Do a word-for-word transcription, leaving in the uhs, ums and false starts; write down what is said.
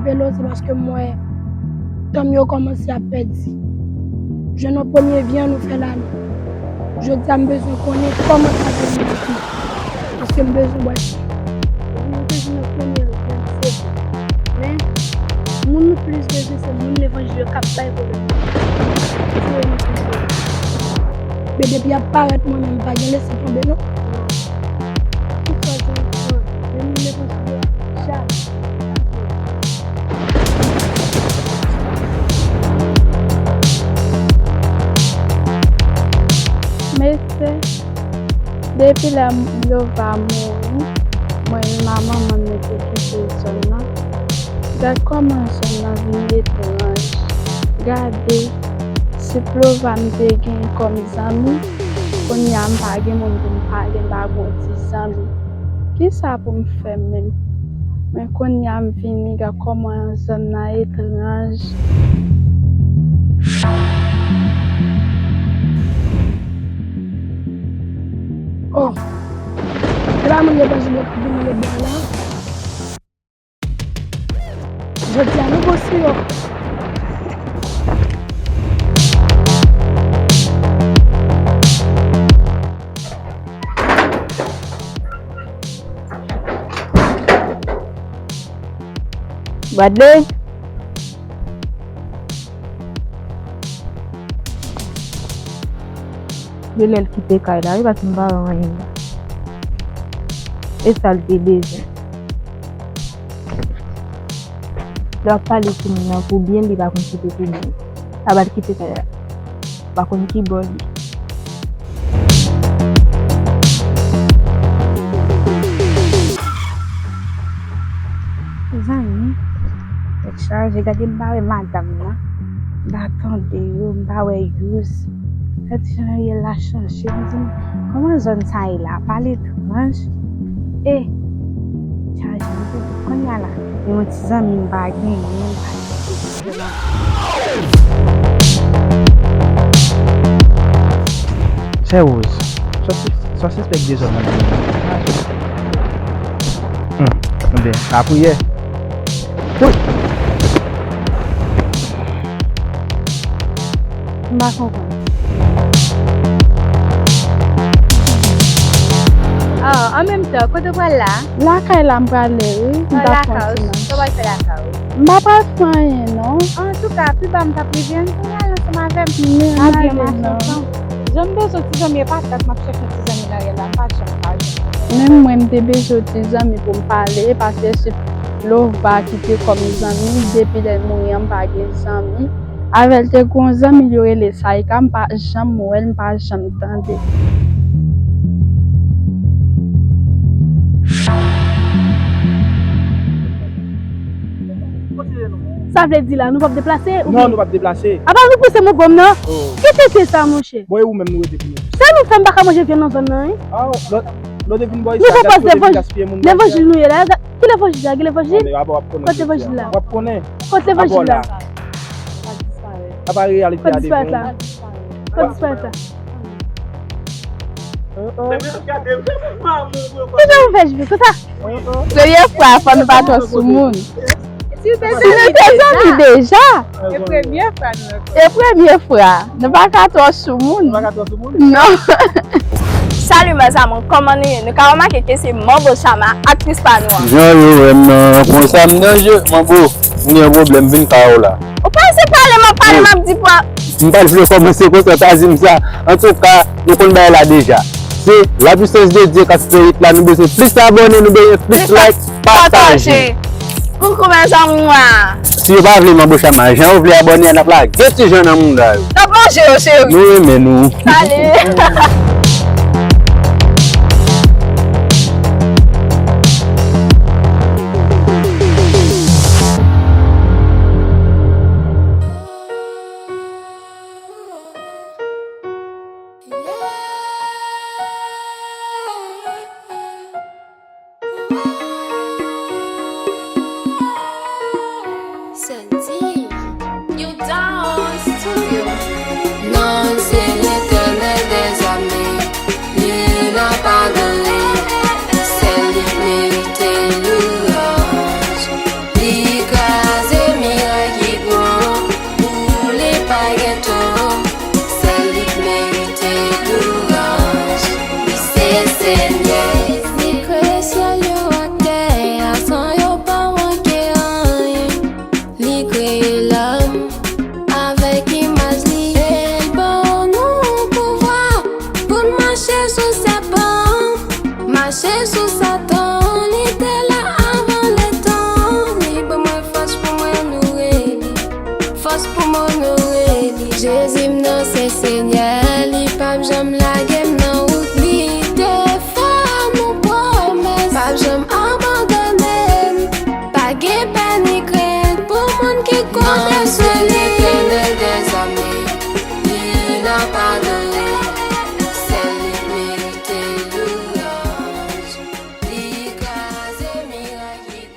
Velo, se paske m wè tan m yo kòmanse ap pèdi. Jwenn yon premye vi an nou fè lane. Jodi a, m bezwen konnen kòman travay mwen ap ye. Paske m bezwen bwè chay. Mwen bezwen nan premye lòt, se vre. Men, moun nou plis bezwen, se moun levanjil yo k ap bay pwoblèm. Se yo nou plis bezwen. Men depi y ap parèt, mwen menm, m pa gen lese tonbe, non. Ki fwa se yon fwa? Men moun levanjil yo ap jale. Mesye, depi lè Lova mouri, mwen menm ak manman m nou te kite zòn nan. Gad kòman zòn nan vin etranj. Gade, si Lova m te gen kòm zanmi, kounye a m pa gen moun pou m pale, m pa gen yon ti zanmi. Kisa pou m fè menm? Men kounye a m vini, gad kòman zòn nan etranj. Oh! Se pa moun levanjil yo k ap vini lòtbò a la? Jodi a, nou gon siwo. Bradley. Yo lè l kite kay la, wi, paske m pa wè anyen la. E sa l te bezwen. Lè w ap pale sou moun nan pou byen, li pa konn kite pou byen. Sa ba l kite kay la. Pa konn ki bò li. Mezanmi, tèt chaje, gade m pa wè madanm nan, m pa tande yo, m pa wè Yous. Gade jan yo ye la chanje, m di, kòman zòn sa ye la? Pale etranj. E, chaje, m di, kounye a la, yon ti zanmi m pa genyen, m pa Sè Woz, sa w sis-, sa w sispèk de zòn nan? Hmm, ebyen, lapriyè. Wi. M pa konprann. Ah, an menm tan, kote w pral la? Lakay la m prale, wi. M t ap pran ti mach. Sa w pral fè lakay ou? M pa pral fè anyen, non. Antouka, pi ba m t ap rive, ann tounen al ansanm avè m. Men m ale, non. Jan m bezwen ti zanmi, e pa dat m ap chèche yon ti zanmi nan rèl la, m pa janm ka jwenn. Menm mwen, m te bezwen yon ti zanmi pou m pale, paske se Lova ki te kòm zanmi, depi lè l mouri an, m pa gen zanmi. Avè l te gon zanmi l yo rele Saïka, m pa janm wè l, m pa janm tande. Sa vle di la, nou p ap deplase? Non, nou p ap deplase. Apa nou pouse mou pòm nan? Oh. Ki tete sa, monchè? Bon, e ou menm nou rete pou nou. Sa nou fè m pa ka manje vyann nan zòn nan, wi? Ah, lò, lò te vin bò isit, gaspiye, gaspiye moun. Levanjil nou ye la. Ki levanjil la? Ki levanjil? Kote levanjil la? W ap konnen. Kote levanjil la? Apa reyalite a te vin? Kote disparèt la? Kote disparèt la? Kijan ou fè jwe konsa? Premye fwa, fò nou pa twò sou moun. Si nou te zanmi deja. E premye fwa nou rankontre. E premye fwa. Nou pa ka twò sou moun. Nou pa ka twò sou moun? Non. Salut mes amours, kòman nou ye? Nou ka remake ke se Manbo Chama, aktris pa nou an. Jan yo wè m nan, konsa m danje, Manbo. M gen yon pwoblèm, vin kay ou la. Ou panse pale, m ap pale, m ap di pwa. M pa t vle kòmanse konsa, pa di m sa. Antouka, nou konn bagay la deja. Se la puissance de Dieu k ap fè hit la, nou bezwen plis abòne, nou bezwen plis like, pataje. Koukou mes amours. Si yo pa vle Manbo Chama, jan yo vle abòne a, n ap lage ti jan nan mouda yo. N ap manje yo, cheri. Nou renmen nou. Salut. Sandy, you down studio. Non, se Letènèl dèzame. m onore li. Jezi m nan se Senyè.